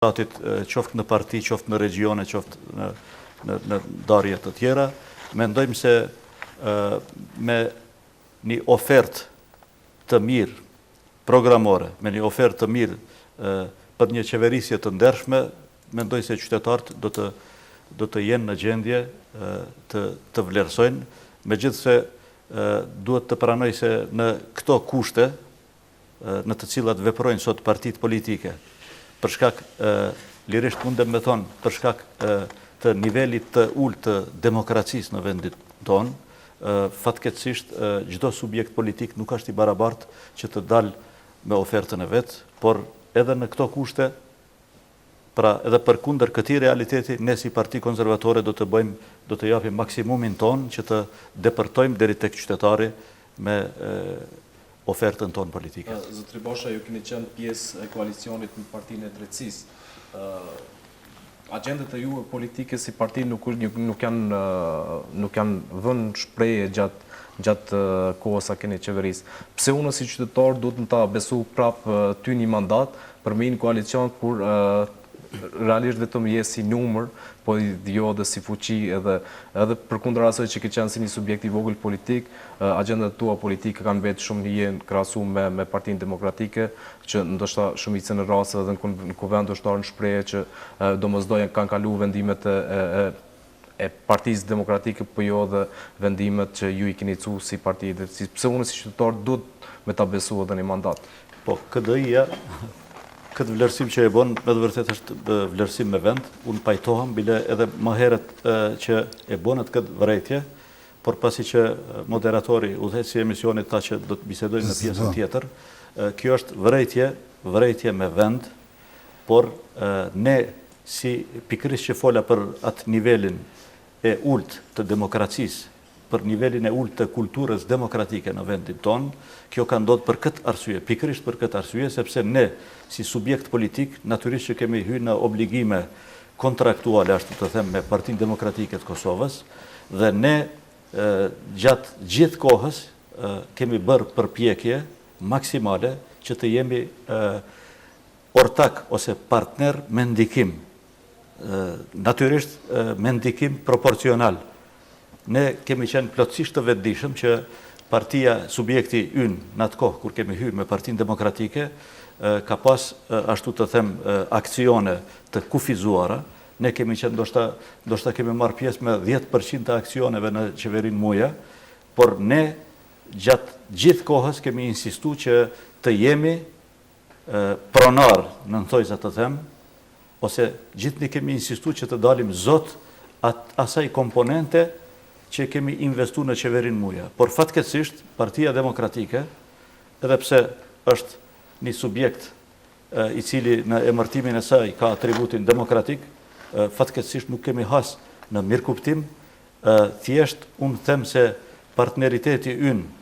Mandatit qoftë në parti, qoftë në regjione, qoftë në në në ndarje të tjera, mendojmë se me një ofertë të mirë programore, me një ofertë të mirë për një qeverisje të ndershme, mendoj se qytetarët do të do të jenë në gjendje të të vlerësojnë, megjithëse duhet të pranoj se në këto kushte në të cilat veprojnë sot partitë politike, për shkak, lirisht mundem me thonë, për shkak të nivelit të ulët të demokracisë në vendin tonë, fatkeqësisht çdo subjekt politik nuk është i barabartë që të dalë me ofertën e vet, por edhe në këto kushte, pra edhe përkundër këtij realiteti, ne si Parti Konservatore do të bëjmë, do të japim maksimumin tonë që të depërtojmë deri tek qytetari me ofertën tonë politike. Zotëri Basha, ju keni qenë pjesë e koalicionit me Partinë e Drejtësisë. Agjendat e juve politike si parti nuk nuk janë nuk janë vënë në shprehje gjatë gjatë kohës sa keni qeverisë. Pse unë si qytetar duhet me ta besu prapë ty një mandat për me hi në koalicion kur realisht vetëm je si numër, po jo edhe si fuqi edhe edhe përkundër asaj që ke qenë si një subjekt i vogël politik, agjendat tua politike kanë mbetë shumë në hije krahasu me me Partinë Demokratike, që ndoshta shumicën e rasteve edhe në Kuvend është ardhur në shprehje që domosdo kanë kalu vendimet e e e Partisë Demokratike, po jo edhe vendimet që ju i keni çu si Parti e Drejtësisë. Pse unë si qytetar duhet me ta besu edhe një mandat? Po, KDI-ja, këtë vlerësim që e bon, me të vërtetë është vlerësim me vend, unë pajtohem, bile edhe më herët që e bonët këtë vërejtje, por pasi që moderatori, udhëheqësi i emisionit tha që do të bisedojmë në pjesën tjetër, kjo është vërejtje, vërejtje me vend, por ne si pikërisht që fola për atë nivelin e ulët të demokracisë, për nivelin e ulët të kulturës demokratike në vendin tonë, kjo ka ndodhur për këtë arsye, pikërisht për këtë arsye, sepse ne si subjekt politik natyrisht që kemi hy në obligime kontraktuale, ashtu të them, me Partinë Demokratike të Kosovës dhe ne gjatë gjithë kohës kemi bërë përpjekje maksimale që të jemi ortak ose partner me ndikim, natyrisht me ndikim proporcional. Ne kemi qenë plotësisht të vetëdijshëm që partia, subjekti ynë në atë kohë kur kemi hyrë me Partinë Demokratike, ka pas, ashtu të them, aksione të kufizuara. Ne kemi qenë ndoshta ndoshta kemi marrë pjesë me 10% të aksioneve në qeverinë Muja, por ne gjatë gjithë kohës kemi insistu që të jemi pronar, në thonjëza të them, ose gjithnjë kemi insistu që të dalim zot at, asaj komponente që kemi investu në qeverinë Muja. Por fatkeqësisht, Partia Demokratike, edhe pse është një subjekt i cili në emërtimin e saj ka atributin demokratik, fatkeqësisht nuk kemi has në mirëkuptim, thjesht unë them se partneriteti ynë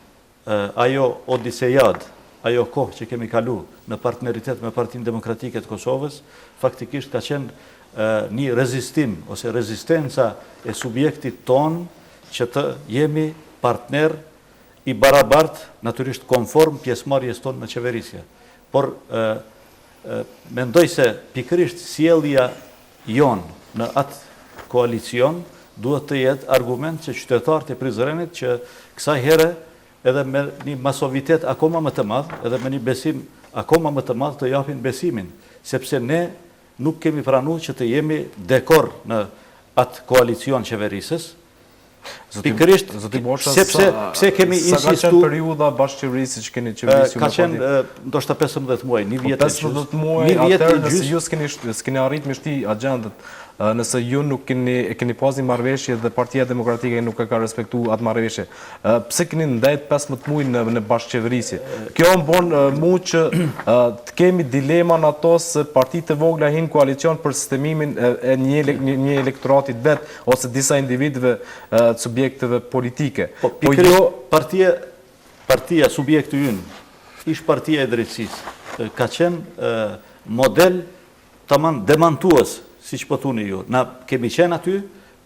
Ajo odisejadë, ajo kohë që kemi kalu në partneritet me Partinë Demokratike të Kosovës, faktikisht ka qenë një rezistim ose rezistenca e subjektit tonë që të jemi partner i barabartë, natyrisht konform pjesëmarrjes tonë në qeverisje. Por mendoj se pikërisht sjellja jonë në atë koalicion duhet të jetë argument që qytetarët e Prizrenit që kësaj here edhe me një masovitet akoma më të madh, edhe me një besim akoma më të madh të japin besimin, sepse ne nuk kemi pranu që të jemi dekor në atë koalicion qeverisës, Pikërisht, zoti Basha, sepse pse kemi insistu... Sa ka qenë periudha bashkëqeverisje që keni qeverisur Ka qenë ndoshta 15 muaj, një po, vjet e gjysmë. 15 muaj, atëherë nëse ju s'keni s'keni arrit me shti agjendët, nëse ju nuk keni e keni pas një marrëveshje dhe Partia Demokratike nuk e ka respektu atë marrëveshje, pse keni ndejt 15 muaj në në bashkëqeverisje? Kjo më bon mu që të kemi dilema në ato se partitë e vogla hinë koalicion për sistemimin e një një elektorati të vet ose disa individëve të subjekteve politike. Po, po jo partia partia subjekti ynë, ish partia e drejtësisë, ka qenë model taman demantues, siç po thuni ju. Na kemi qenë aty,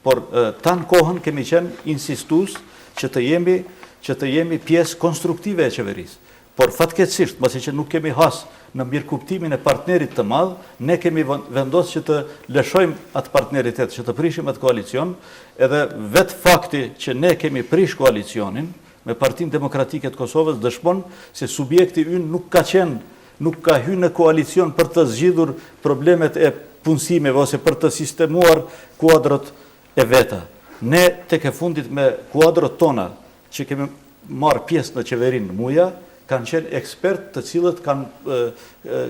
por tanë kohën kemi qenë insistues që të jemi që të jemi pjesë konstruktive e qeverisë. Por fatkeqësisht, pasi që nuk kemi has në mirëkuptimin e partnerit të madh, ne kemi vendos që të lëshojmë atë partneritet, që të prishim atë koalicion, edhe vetë fakti që ne kemi prish koalicionin me Partinë Demokratike të Kosovës dëshmon se subjekti ynë nuk ka qenë, nuk ka hy në koalicion për të zgjidhur problemet e punësimeve ose për të sistemuar kuadrot e veta. Ne tek e fundit me kuadrot tona që kemi marrë pjesë në qeverinë Muja, kanë qenë ekspertë të cilët kanë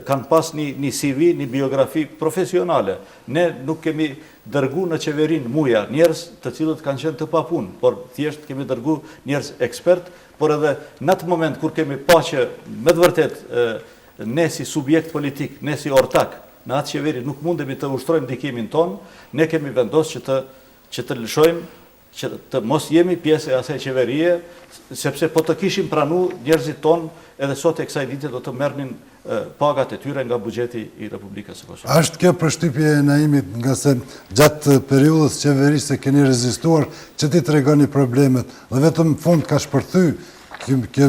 kanë pas një një CV, një biografi profesionale. Ne nuk kemi dërgu në qeverinë Muja njerëz të cilët kanë qenë të papunë, por thjesht kemi dërgu njerëz ekspertë, por edhe në atë moment kur kemi pa që me të vërtetë ne si subjekt politik, ne si ortak në atë qeveri nuk mundemi të ushtrojmë ndikimin tonë, ne kemi vendosë që të që të lëshojmë që të mos jemi pjesë e asaj qeverie, sepse po të kishim pranu njerëzit tonë edhe sot e kësaj dite do të merrnin pagat e tyre nga buxheti i Republikës së Kosovës. A është kjo përshtypje e Naimit ngase gjatë periudhës qeverisëse keni rezistuar që t'i tregoni problemet dhe vetëm në fund ka shpërthy kjo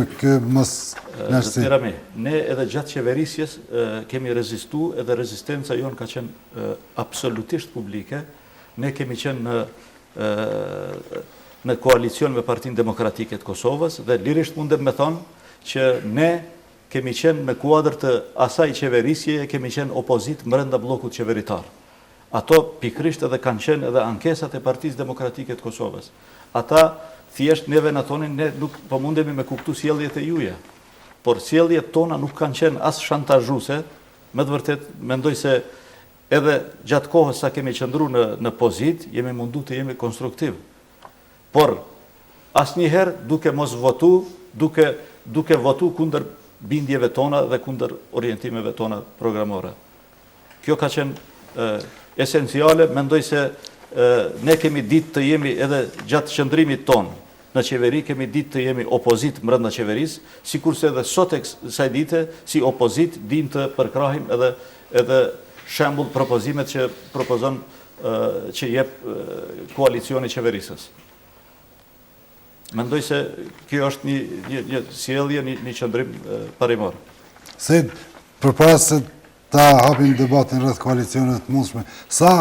moskënaqësi? Zoti Rami, ne edhe gjatë qeverisjes kemi rezistu edhe rezistenca jonë ka qenë absolutisht publike, Ne kemi qenë në në koalicion me Partinë Demokratike të Kosovës dhe lirisht mundem me thonë që ne kemi qenë në kuadër të asaj qeverisjeje, kemi qenë opozitë mbrenda bllokut qeveritar. Ato pikërisht edhe kanë qenë edhe ankesat e Partisë Demokratike të Kosovës. Ata thjesht neve na thonin ne nuk po mundemi me kuptu sjelljet e juja. Por sjelljet tona nuk kanë qenë as shantazhuese, me të vërtetë mendoj se Edhe gjatë kohës sa kemi qëndru në në pozitë, jemi mundu të jemi konstruktiv. Por, asnjëherë duke mos votu, duke duke votu kundër bindjeve tona dhe kundër orientimeve tona programore. Kjo ka qenë esenciale, mendoj se ne kemi ditë të jemi edhe gjatë qëndrimit tonë në qeveri, kemi ditë të jemi opozitë mbrenda qeverisë, sikurse edhe sot e kësaj dite si opozitë dimë të përkrahim edhe edhe shembull propozimet që propozon që jep koalicioni qeverisës. Mendoj se kjo është një një një sjellje, një një qëndrim parimor. Se përpara se ta hapim debatin rreth koalicioneve të mundshme, sa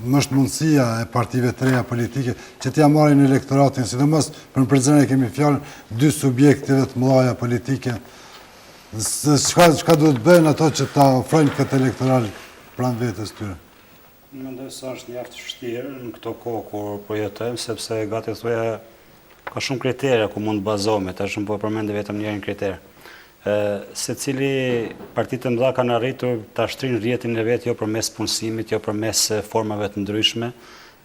më është mundësia e partive të reja politike që t'ia marrin elektoratin, sidomos për në Prizren e kemi fjalën dy subjekteve të mëdha politike, çka çka duhet të bëjnë ato që ta ofrojnë këtë elektorat pranë vetes tyre? Mendoj se është mjaft vështirë në këto kohë kur po jetojmë, sepse gati thuja ka shumë kritere ku mund të bazohemi, tash unë po përmendi vetëm njërin kriter. Ë secili partitë e mëdha kanë arritur ta shtrijnë rrjetin e vet jo përmes punësimit, jo përmes formave të ndryshme,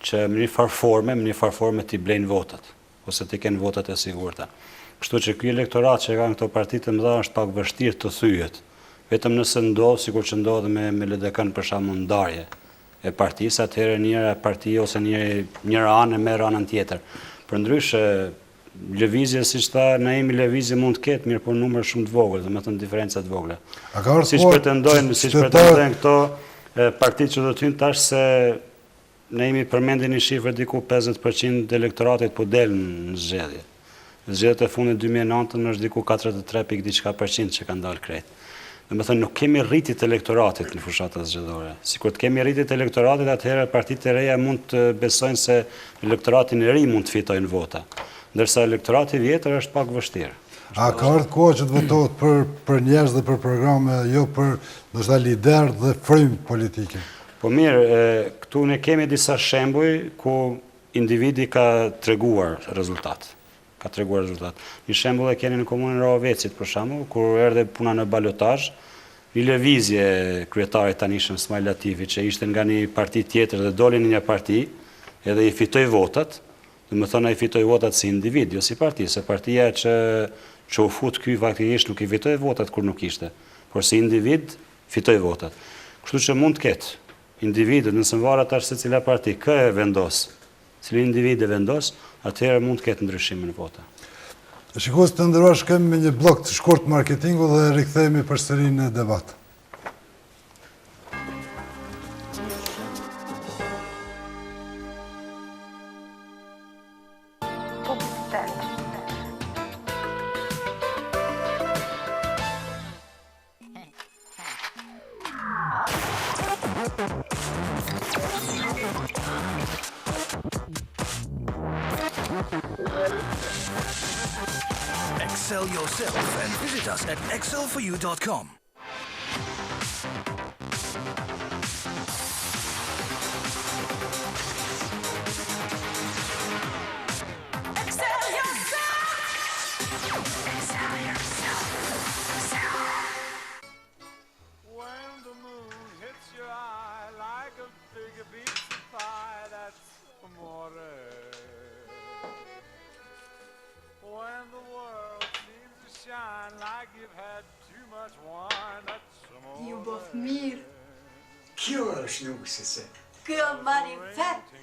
që në një farë forme, në një farë forme t'i blejnë votat ose t'i kenë votat e sigurta. Kështu që ky elektorat që kanë këto parti të mëdha është pak vështirë të thyhet. Vetëm nëse ndodh, sikur që ndodh me me LDK-në për shembull ndarje e partisë, atëherë njëra parti ose njëri njëra anë e merr anën tjetër. Përndryshe, lëvizje, siç tha Naimi, lëvizje mund të ketë, mirëpo numër shumë të vogël, domethënë diferenca të vogla. A ka ardhur Siç pretendojnë, siç pretendojnë këto partitë që do të hyjnë tash se Naimi përmendi një shifër diku 50 për qind të elektoratit po del në zgjedhje. Në zgjedhjet e fundit 2009 është diku 43 pikë diçka për qind që kanë dalë krejt. Domethënë nuk kemi rritje të elektoratit në fushatat zgjedhore. Sikur të kemi rritje të elektoratit, atëherë partitë e reja mund të besojnë se elektoratin e ri mund të fitojnë vota. Ndërsa elektorati i vjetër është pak vështirë. A ka ardhur koha që të votohet për për njerëz dhe për programe, jo për ndoshta lider dhe frymë politike? Po mirë, këtu ne kemi disa shembuj ku individi ka treguar rezultat. Ka treguar rezultat. Një shembull e keni në komunën e Rahovecit, për shembull, kur erdhi puna në balotazh, një lëvizje e kryetarit tanishëm Smajl Latifi, që ishte nga një parti tjetër dhe doli në një parti, edhe i fitoi votat, domethënë ai fitoi votat si individ, jo si parti, se partia që që u fut ky faktikisht nuk i fitoi votat kur nuk ishte, por si individ fitoi votat. Kështu që mund të ketë individët, nëse varet tash se cila parti, kë e vendos, cili individ e vendos, atëherë mund të ketë ndryshim në vota. Shikues të nderuar, shkojmë me një bllok të shkurt marketingu dhe rikthehemi përsëri në debat. Excel yourself and visit us at excelforyou.com. Ju bëftë mirë. Kjo është nuse se. Kjo marifet.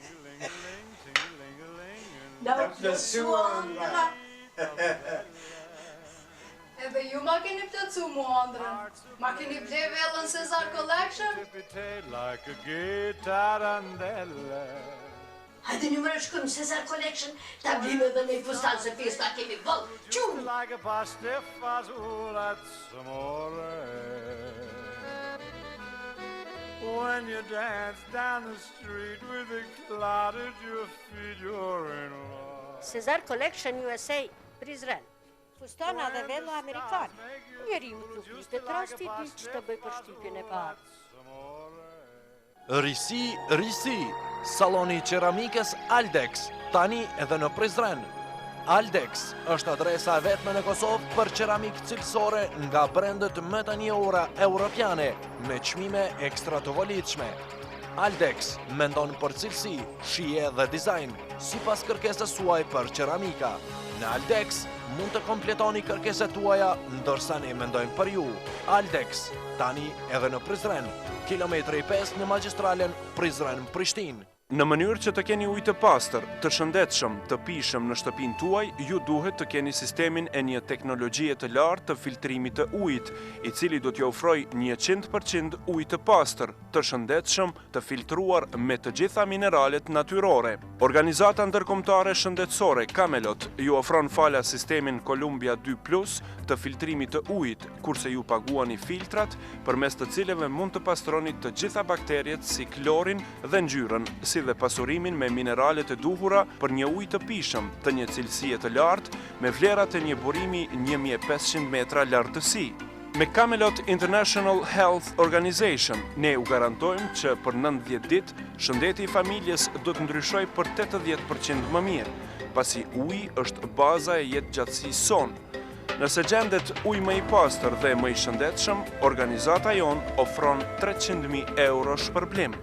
Na u plotësu andrra. Edhe ju ma keni plotësu mu andrrën. Ma keni ble vellon Cesar Collection? Hajde një mërë shkojmë Cesar Collection, ta blim edhe një fustan se festa kemi boll. Qum! Like a pasta fazool that's amore. When you dance down the street with a cloud at your feet, you're in love. Cesar Collection USA, Prizren. Fustana dhe vello amerikane. Njeriut nuk i jepet rasti i dytë që të bëjë përshtypjen e parë. Risi, risi! Salloni i qeramikës Aldex, tani edhe në Prizren. Aldex është adresa e vetme në Kosovë për qeramikë cilësore nga brendet më të njohura europiane, me çmime ekstra të volitshme. Aldex mendon për cilësi, shije dhe dizajn, sipas kërkesës suaj për qeramika. Në Aldex mund të kompletoni kërkesat tuaja ndërsa ne mendojmë për ju. Aldex, tani edhe në Prizren, kilometri 5 në magjistralen Prizren-Prishtinë. Në mënyrë që të keni ujë të pastër, të shëndetshëm, të pijshëm në shtëpinë tuaj, ju duhet të keni sistemin e një teknologjie të lartë të filtrimit të ujit, i cili do t'ju ofrojë 100% ujë të pastër, të shëndetshëm, të filtruar me të gjitha mineralet natyrore. Organizata Ndërkombëtare Shëndetësore Camelot ju ofron falas sistemin Columbia 2 Plus të filtrimit të ujit, kurse ju paguani filtrat, përmes të cilëve mund të pastroni të gjitha bakteriet si klorin dhe ngjyrën, si dhe pasurimin me mineralet e duhura për një ujë të pijshëm, të një cilësie të lartë, me vlerat e një burimi 1500 metra lartësi. Me Camelot International Health Organization, ne u garantojmë që për 90 ditë, shëndeti i familjes do të ndryshojë për 80% më mirë, pasi uji është baza e jetëgjatësisë sonë. Nëse gjendet ujë më i pastër dhe më i shëndetshëm, organizata jonë ofron 300.000 euro shpërblim.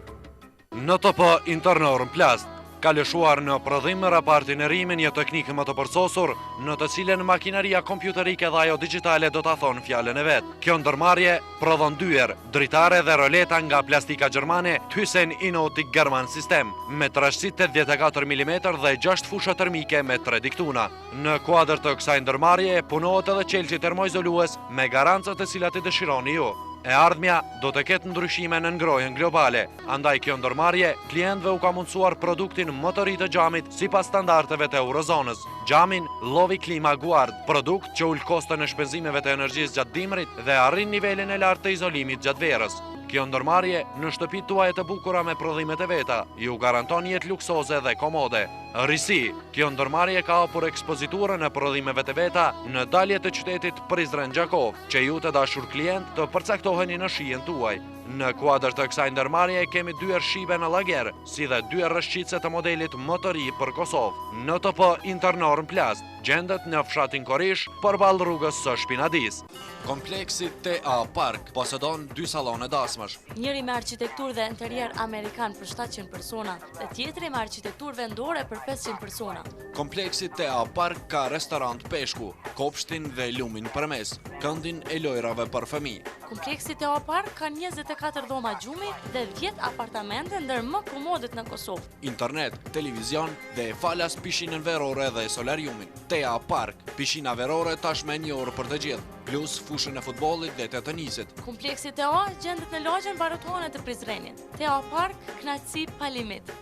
NTP Internorm Plast ka lëshuar në prodhim repartin e ri me një teknikë më të përsosur, në të cilën makinaria kompjuterike dhe ajo digjitale do ta thonë fjalën e vet. Kjo ndërmarrje prodhon dyer, dritare dhe roleta nga plastika gjermane Thyssen Innotik German System, me trashësi 84 mm dhe 6 fusha termike me 3 diktuna. Në kuadër të kësaj ndërmarrjeje punohet edhe qelqi termoizolues me garancat të cilat i dëshironi ju. E ardhmja do të ketë ndryshime në ngrohjen globale, andaj kjo ndërmarrje klientëve u ka mundësuar produktin më të ri të xhamit sipas standardeve të Eurozonës, xhamin Lovi Klima Guard, produkt që ul koston e shpenzimeve të energjisë gjatë dimrit dhe arrin nivelin e lartë të izolimit gjatë verës. Kjo ndërmarrje në shtëpitë tuaja të bukura me prodhimet e veta, ju garanton jetë luksoze dhe komode. Risi, kjo ndërmarrje ka hapur ekspoziturën e prodhimeve të veta në dalje të qytetit Prizren-Gjakovë, që ju të dashur klientë të përcaktoheni në shijen tuaj. Në kuadër të kësaj ndërmarrje kemi dyer shibe në Lager, si dhe dyer rrëshqitëse të modelit më të ri për Kosovë. NTP Internorm Plast gjendet në fshatin Korish, përballë rrugës së Shpinadisë. Kompleksi TA Park posedon dy sallone dasmash. Njëri me arkitekturë dhe interier amerikan për 700 persona dhe tjetri me arkitekturë vendore për 500 persona. Kompleksi TA Park ka restorant peshku, kopshtin dhe lumin përmes, këndin e lojrave për fëmijë. Kompleksi TA Park ka 24 dhoma gjumi dhe 10 apartamente ndër më komodet në Kosovë. Internet, televizion dhe falas pishinën verore dhe solariumin. TA Park, pishina verore tashmë e njohur për të gjithë, plus fushën e futbollit dhe të tenisit. Kompleksi TA gjendet në lagjen Baruthane të Prizrenit. TA Park, kënaqësi pa limit.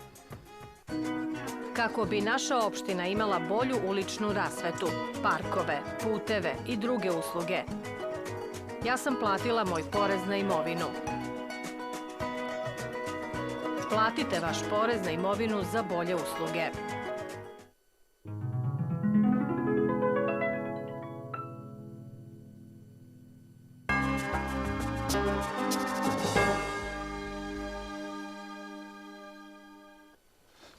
Kako bi naša opština imala bolju uličnu rasvetu, parkove, puteve i druge usluge. Ja sam platila moj porez na imovinu. Platite vaš porez na imovinu za bolje usluge.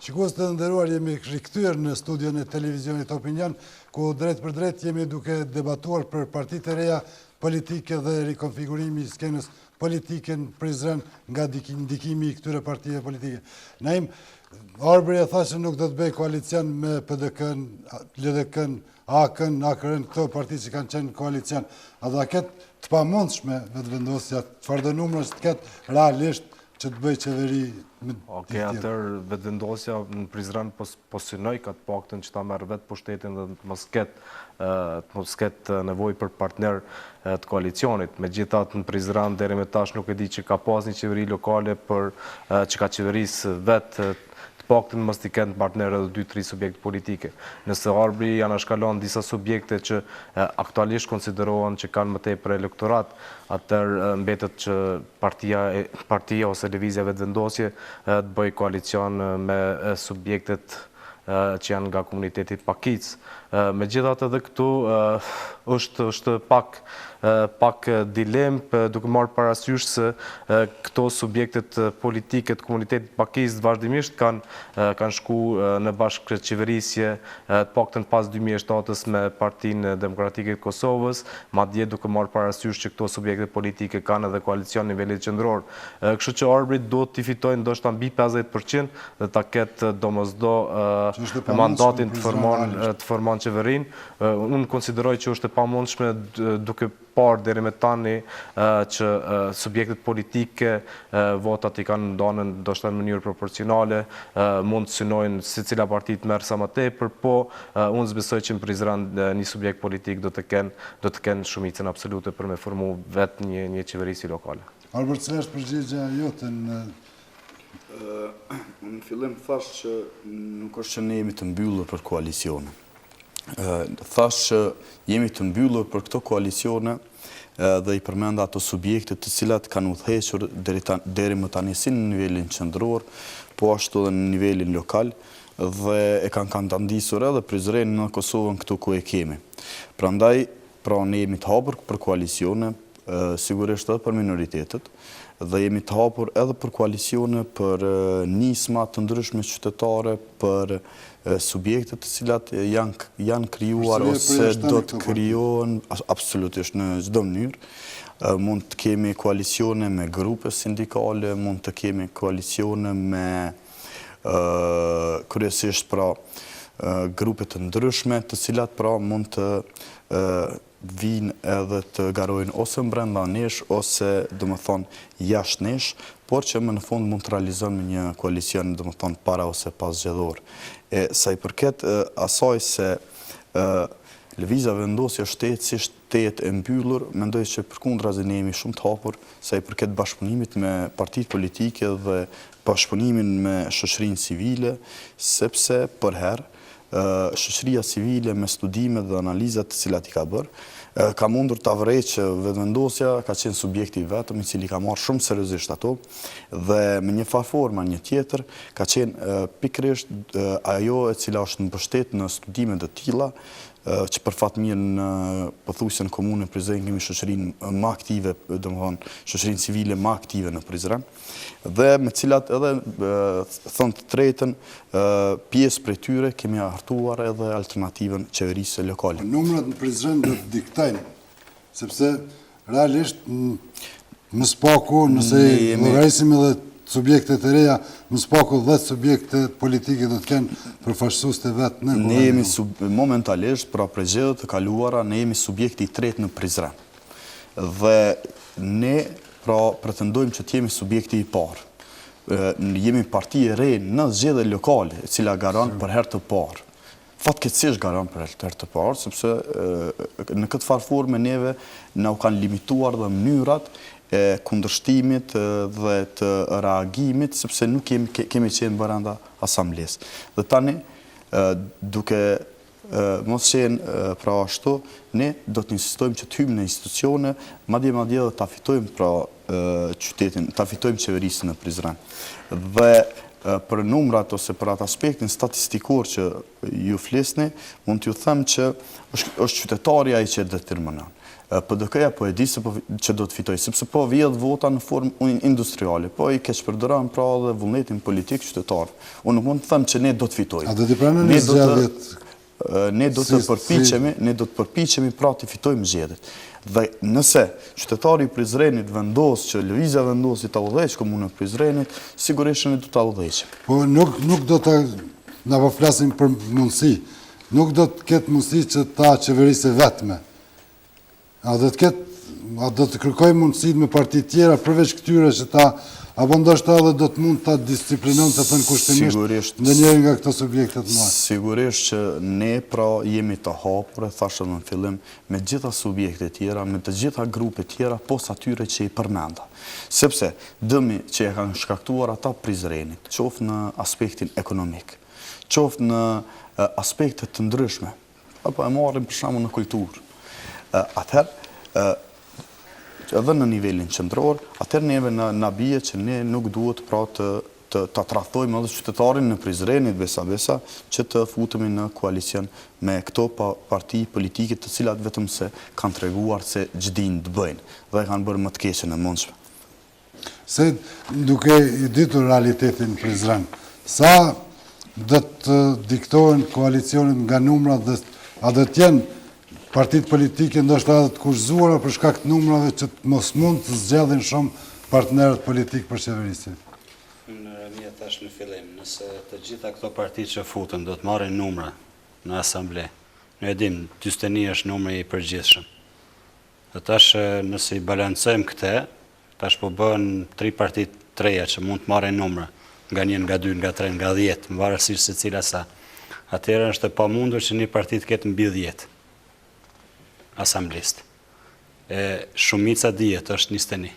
Shikues të nderuar, jemi rikthyer në studion e televizionit Opinion, ku drejtpërdrejt jemi duke debatuar për partitë e reja politike dhe rikonfigurimi i skenës politike në Prizren nga ndikimi i këtyre partive politike. Naim, Arbri e tha që nuk do të bëjë koalicion me PDK-n, LDK-n, AAK-n, AKR-n, këto parti që kanë qenë në koalicion. A do ta ketë të pamundshme Vetëvendosja, çfarëdo numrash të ketë realisht që të bëjë qeveri me Ok, atëherë Vetëvendosja në Prizren po, po synojka të paktën që ta merr vetë pushtetin dhe të mos ketë të mos ketë nevojë për partner të koalicionit. Megjithatë në Prizren deri me tash nuk e di që ka pas një qeveri lokale për që ka qeveris vetë të paktën mos t'i kenë partner edhe 2-3 subjekte politike. Nëse Arbri anashkalon disa subjekte që aktualisht konsiderohen që kanë më tepër elektorat, atëherë mbetet që partia partia ose lëvizja Vetëvendosje të bëjë koalicion me subjektet që janë nga komuniteti pakicë. Megjithatë edhe këtu është është pak pak dilemë duke marrë parasysh se këto subjektet politike të komunitetit pakicë vazhdimisht kanë kanë shku në bashkëqeverisje të paktën pas 2007-ës me Partinë Demokratike të Kosovës, madje duke marrë parasysh që këto subjekte politike kanë edhe koalicion në nivelit qendror. Kështu që Arbri duhet t'i fitojë ndoshta mbi 50% dhe ta ketë domosdo mandatin të formon të formon qeverinë. Unë konsideroj që është e pamundshme duke parë deri me tani që subjektet politike votat i kanë ndanë ndoshta në mënyrë proporcionale, mund të synojnë secila parti të merr sa më tepër, po unë s'besoj që në Prizren një subjekt politik do të kenë do të kenë shumicën absolute për me formu vetë një një qeverisje lokale. Arbër, cila është përgjigja jote në Unë në fillim thash që nuk është që ne jemi të mbyllur për koalicione. Thash që jemi të mbyllur për këto koalicione dhe i përmenda ato subjekte të cilat kanë udhëhequr deri më tani si në nivelin qendror, po ashtu edhe në nivelin lokal dhe e kanë katandisur edhe Prizrenin në Kosovën këtu ku e kemi. Prandaj, pra ne jemi të hapur për koalicione, sigurisht edhe për minoritetet, dhe jemi të hapur edhe për koalicione, për nisma të ndryshme qytetare, për subjekte të cilat janë janë krijuar ose do të krijohen absolutisht në çdo mënyrë. Mund të kemi koalicione me grupe sindikale, mund të kemi koalicione me kryesisht pra grupe të ndryshme, të cilat pra mund të vijnë edhe të garojnë ose brenda nesh ose domethënë jashtë nesh, por që më në fund mund të realizojmë një koalicion domethënë para ose pas zgjedhor. E sa i përket asaj se Lëvizja Vetëvendosje është tejet tejet e mbyllur, mendoj që përkundrazi ne jemi shumë të hapur sa i përket bashkëpunimit me partitë politike dhe bashkëpunimin me shoqërinë civile, sepse përherë shoqëria civile me studimet dhe analizat të cilat i ka bërë, ka mundur ta vërejë që Vetëvendosja ka qenë subjekti i vetëm i cili ka marrë shumë seriozisht ato dhe me një farë forme a një tjetër ka qenë pikërisht ajo e cila është mbështet në studime të tilla që për fat mirë në pothuajse në komunën e Prizrenit kemi shoqërinë më aktive, domethënë shoqërinë civile më aktive në Prizren. Dhe me cilat edhe thënë të drejtën pjesë prej tyre kemi hartuar edhe alternativën qeverisëse lokale. Numrat në Prizren do të diktojnë, sepse realisht më së paku, nëse i llogarisim edhe subjektet e reja, më së paku 10 subjekte politike do të kenë përfaqësues të vet në Ne jemi momentalisht, pra prej zgjedhjeve të kaluara, ne jemi subjekti i tretë në Prizren. Dhe ne pra pretendojmë që të jemi subjekti i parë. Jemi parti e re në zgjedhje lokale, e cila garon për herë të parë. Fatkeqësisht garon për herë të parë, sepse në këtë farë forme neve na u kanë limituar dhe mënyrat e kundërshtimit dhe të reagimit, sepse nuk kemi, kemi qenë brenda asamblesë. Dhe tani, duke mos qenë pra ashtu, ne do të insistojmë që të hyjmë në institucione, madje madje edhe ta fitojmë pra qytetin, ta fitojmë qeverisjen në Prizren. Dhe për numrat ose për atë aspektin statistikor që ju flisni, mund t'ju them që është, është qytetari ai që e determinon. PDK-ja po e di se po, që do të fitojë, sepse po vjedh vota në formë industriale, po i keqpërdoron pra edhe vullnetin politik qytetar. Unë nuk mund të them që ne do të fitojmë. A do t'i pranoni zgjedhjet Ne do të përpiqemi, ne do të përpiqemi pra të fitojmë zgjedhjet. Dhe nëse qytetari i Prizrenit vendos që Lëvizja Vetëvendosje ta udhëheqë komunën e Prizrenit, sigurisht që ne do ta udhëheqim. Po nuk nuk do të na po flasim për mundësi. Nuk do të ketë mundësi që ta qeverisë vetme. A do të ketë, a do të kërkojë mundësitë me parti tjera përveç këtyre që ta, apo ndoshta edhe do të mund ta disiplinon të thënë kushtimisht ndonjërin nga këto subjekte të mëdha? Sigurisht që ne pra jemi të hapur, e thashë edhe në fillim, me të gjitha subjektet tjera, me të gjitha grupet tjera, pos atyre që i përmenda. Sepse dëmi që ia kanë shkaktuar ata Prizrenit, qoftë në aspektin ekonomik, qoftë në aspekte të ndryshme, apo e marrim për shembull në kulturë. Atëherë, edhe në nivelin qendror, atëherë neve na, na bie që ne nuk duhet pra të të ta tradhtojmë edhe qytetarin e Prizrenit besa besa që të futemi në koalicion me këto pa, parti politike të cilat vetëm se kanë treguar se ç'dinë të bëjnë dhe kanë bërë më të keqen e mundshme. Se duke i ditur realitetin në Prizren, sa do të diktohen koalicionet nga numrat dhe a do të jenë partitë politike ndoshta edhe të kushtëzuara për shkak të numrave që të mos mund të zgjedhin shumë partnerët politikë për qeverisje? Unë Rami e thashë në fillim, nëse të gjitha këto parti që futen do të marrin numra në asamble, ne e dimë, 41 është numri i përgjithshëm. Dhe tash nëse i balancojmë këte, tash po bëhen tri parti të reja që mund të marrin numra, nga një, nga dy, nga tre, nga 10, në varësi se cila sa. Atëherë është e pamundur që një parti të ketë mbi 10 asamblistë. E shumica dihet është 21.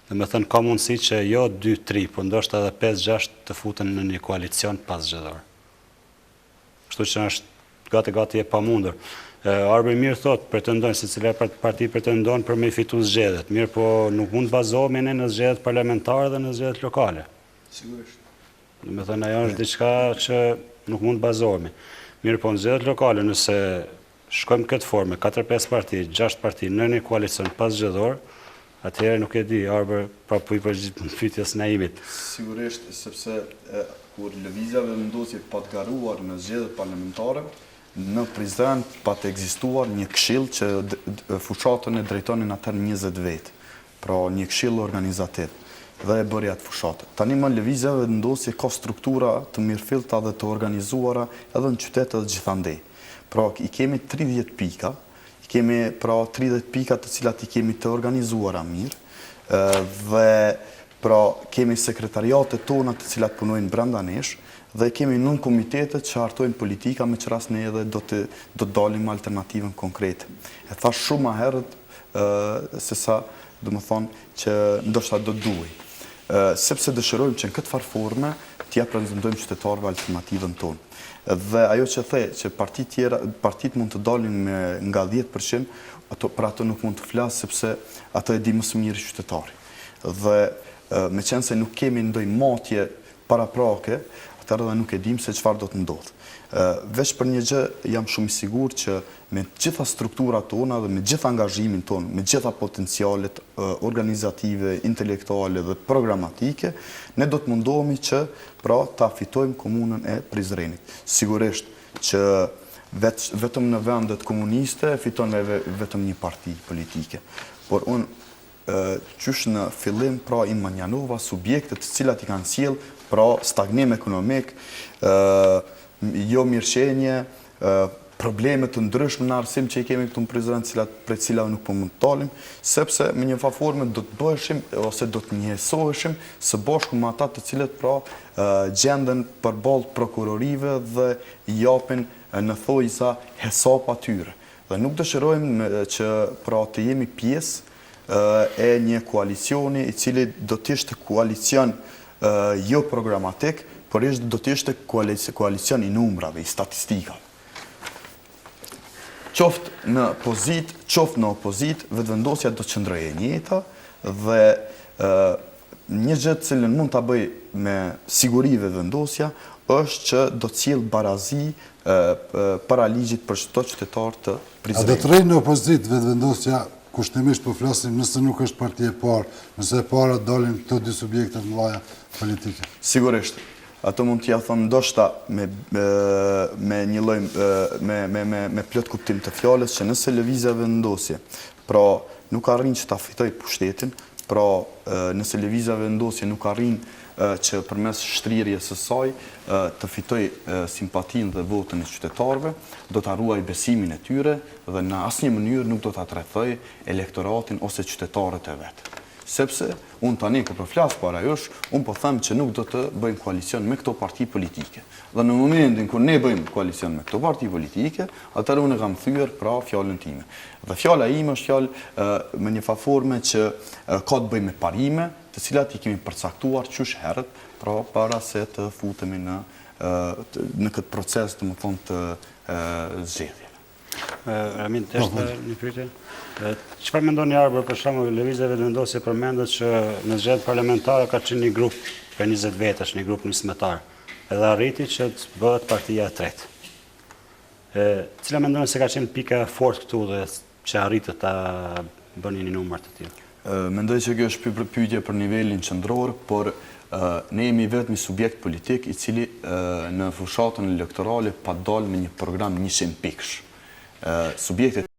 Domethënë ka mundësi që jo 2, 3, po ndoshta edhe 5, 6 të futen në një koalicion paszgjedhor. Kështu që është gati gati e pamundur. Arbri mirë thotë, pretendojnë, secila parti pretendon për me i fitu zgjedhjet. Mirë, po nuk mund të bazohemi ne në zgjedhjet parlamentare dhe në zgjedhjet lokale. Sigurisht. Domethënë, ajo është diçka që nuk mund të bazohemi. Mirë, po në zgjedhjet lokale, nëse shkojmë këtë formë, 4-5 parti, 6 parti, në një koalicion paszgjedhor, atëherë nuk e di, Arbër, pra po i përgjigjem pyetjes Naimit. Sigurisht, sepse kur Lëvizja Vetëvendosje pat garuar në zgjedhjet parlamentare, në Prizren pat ekzistuar një këshill që fushatën e drejtonin atëherë 20 vetë, pra një këshill organizativ dhe e bëri atë fushatë. Tani më Lëvizja Vetëvendosje ka struktura të mirëfillta dhe të organizuara edhe në qytet edhe gjithandej. Pra i kemi 30 pika, i kemi pra 30 pika të cilat i kemi të organizuara mirë dhe pra kemi sekretariatet tona të cilat punojnë brenda nesh dhe kemi nënkomitetet që hartojnë politika me ç'rast ne edhe do të do të dalim me alternativën konkrete. E thash shumë ma herët se sa, domethënë, që ndoshta do të duhej. Sepse dëshirojmë që në këtë farë forme t'ia prezantojmë qytetarëve alternativën tonë. Dhe ajo që the, që partitë tjera, partitë mund të dalin me nga 10%, ato, për ato nuk mund të flas sepse ato e di më së miri qytetari. Dhe meqenëse nuk kemi ndonjë matje paraprake, atëherë edhe nuk e dimë se çfarë do të ndodhë. Veç për një gjë jam shumë i sigurt që me të gjitha strukturat tona dhe me gjithë angazhimin tonë, me gjitha potencialet organizative, intelektuale dhe programatike, ne do të mundohemi që pra ta fitojmë komunën e Prizrenit. Sigurisht që vetëm në vendet komuniste fiton vetëm një parti politike. Por unë qysh në fillim pra i mënjanova subjektet të cilat i kanë sjellë pra stagnim ekonomik, jo mirëqenie, probleme të ndryshme në arsim që i kemi këtu në Prizren, cilat prej cilave nuk po mund të dalim, sepse me një farë forme do të bëheshim ose do të njësoheshim së bashku me ata të cilët pra gjenden përballë prokurorive dhe japin në thonjëza hesap atyre. Dhe nuk dëshirojmë që pra të jemi pjesë e një koalicioni i cili do të ishte koalicion jo programatik, por do të ishte koalicion i numrave, i statistikave. Qoftë në pozitë, qoftë në opozitë, Vetëvendosja do të qëndrojë e njëjta. Dhe një gjë të cilën mund ta bëjë me siguri Vetëvendosja është që do të sjellë barazi para ligjit për çdo qytetar të Prizrenit. A do të rrijë në opozitë Vetëvendosja, kushtimisht po flasim, nëse nuk është parti e parë, nëse e para dalin këto dy subjekte të mëdha politike? Sigurisht. Ato mund t'ia them ndoshta me me një lloj me me me me plot kuptim të fjalës që nëse Lëvizja Vetëvendosje, pra nuk arrin që ta fitojë pushtetin, pra nëse Lëvizja Vetëvendosje nuk arrin që përmes shtrirjes së saj të fitojë simpatinë dhe votën e qytetarëve, do ta ruajë besimin e tyre dhe në asnjë mënyrë nuk do ta tradhtojë elektoratin ose qytetarët e vet. Sepse, unë tani kur po flas para jush, unë po them që nuk do të bëjmë koalicion me këto parti politike. Dhe në momentin kur ne bëjmë koalicion me këto parti politike, atëherë unë e kam thyer pra fjalën time. Dhe fjala ime është fjalë me një farë forme që ka të bëjë me parime, të cilat i kemi përcaktuar qysh herët, pra para se të futemi në në këtë proces, domethënë të zgjedhjeve. Ramin, të është një pyetje. Çfarë mendoni Arbër, për shembull, Lëvizja Vetëvendosje përmendet që në zgjedhjet parlamentare ka qenë një grup prej 20 vetësh, një grup nismëtar, edhe arriti që të bëhet partia e tretë. E, cila mendoni se ka qenë pika e fortë këtu dhe që arritët ta bëni një numër të tillë? Mendoj që kjo është pyetje për nivelin qendror, por ne jemi i vetmi subjekt politik i cili në fushatën elektorale pat dalë me një program 100 pikësh. Subjektet.